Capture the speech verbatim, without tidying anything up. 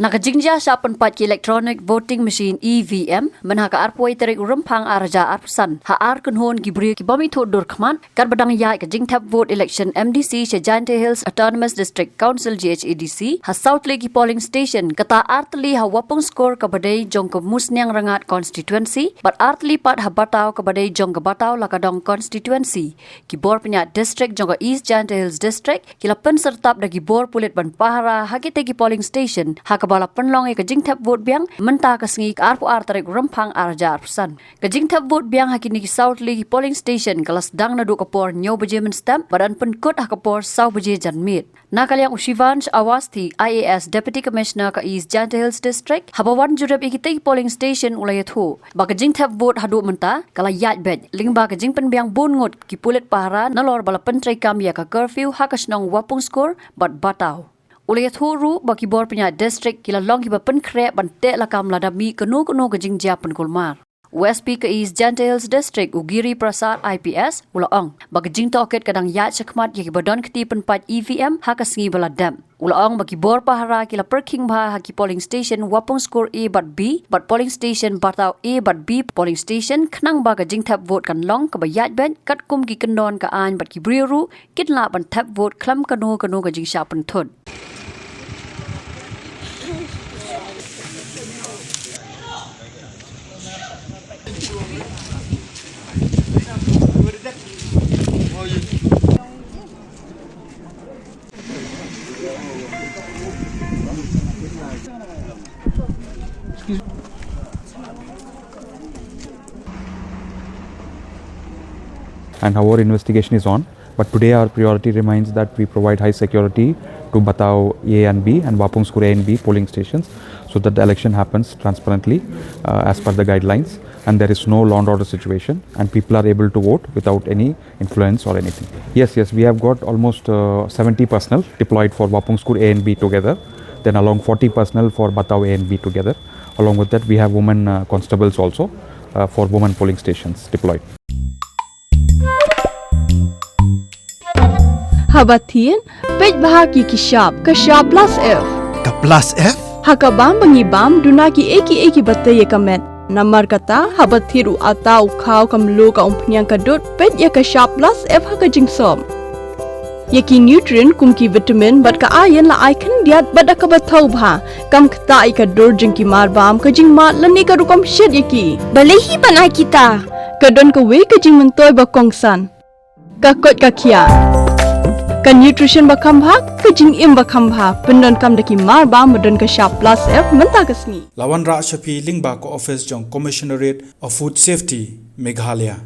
Na ka jingjia shah pynpait ki electronic voting machine E V M, mynha ka arphew tarik u Rymphang arhajar arphew san, ha ar kynhun ki briew ki bym ithuh dur khmat, katba dang ïaid ka jingthep vote election M D C sha Jaintia Hills Autonomous District Council, J H A D C, ha saw tylli ki polling station, kata ar tylli ha Wapung Skur kaba dei jong ka Musniang Rangad constituency, bad ar tylli pat ha Batau kaba dei jong ka Batau Lakadong constituency. Ki bor pynïaid district jong ka East Jaintia Hills District ki la pynsyrtap da ki bor pulit ban pahara ha kitei ki polling station, ha kaba la pynlong ïa ka jingthep vote biang mynta ka sngi, ka arphew ar tarik Rymphang arhajar arphew san. Ka jingthep vote biang ha kine ki saw tylli ki polling station ka la sdang naduh ka por hynñiew baje mynstep, bad yn pynkut ha ka por saw baje janmiet. Na ka liang u Shivansh Awasthi, I A S, Deputy Commissioner ka East Jaintia Hills District, haba wan jurip ïa kitei ki polling station, u la ïathuh ba ka jingthep vote haduh mynta ka la ïaid beit, lyngba ka jingpynbiang bun ngut ki pulit pahara nalor ba la pyntreikam ïa ka curfew ha ka shnong Wapung Skur bad Batau. U la ïathuh ruh ba ki bor pynïaid district ki la long kiba pynkhreh ban teh lakam lada mih kano kano ka jingjia pynkulmar. U S P ka East Jaintia Hills District, u Giri Prasad I P S, u la ong ba ka jingtohkit ka dang ïaid shakhmat ïa kiba don kti pynpait E V M ha ka sngi ba la dep. U la ong ba ki bor pahara ki la pyrkhing bha ha ki polling station Wapung Skur A bad B, bad polling station Batau A bad B polling station, khnang ba ka jingthep vote kan long kaba ïaid beit, katkum ki kyndon ka aiñ, bad ki briew ruh kin lah ban thep vote khlem kano kano ka jingshah pynthut. And our investigation is on. But today our priority remains that we provide high security to Batau A and B and Wapung Skur A and B polling stations, so that the election happens transparently, uh, as per the guidelines, and there is no law and order situation, and people are able to vote without any influence or anything. Yes, yes, we have got almost, uh, seventy personnel deployed for Wapung Skur A and B together, then along forty personnel for Batau A and B together. Along with that, we have women, uh, constables also, uh, for women polling stations deployed. Haba thied, peit bha ki ki shap, ka shap plus F. Ka plus F? Ha ka bam ba ngi bam, duna ki ei ki ei kiba tei ïa ka met. Namar kata, haba thied u atta, u khaw, ka mluh, ka umphniang, ka dud, peit ïa ka shap plus F ha ka jingsop. Ïa ki nutrient kum ki vitamin bad ka iron la ai khyndiat bad da kaba thaw bha. Kam ktah ïa ka dur jong ki mar bam, ka jingmad lane ka rukom shet ïa ki. Balei hi ban ai kita? Ka don kawei ka jingmyntoi ba kongsan. Ka koit ka khiah. Ka nutrition ba kham bha, ka jingim ba kham bha. Pyndonkam da ki mar bam ba don ka shap plus F mynta ka sngi. La wanrah sha phi lyngba ka office jong Commissionerate of Food Safety, Meghalaya.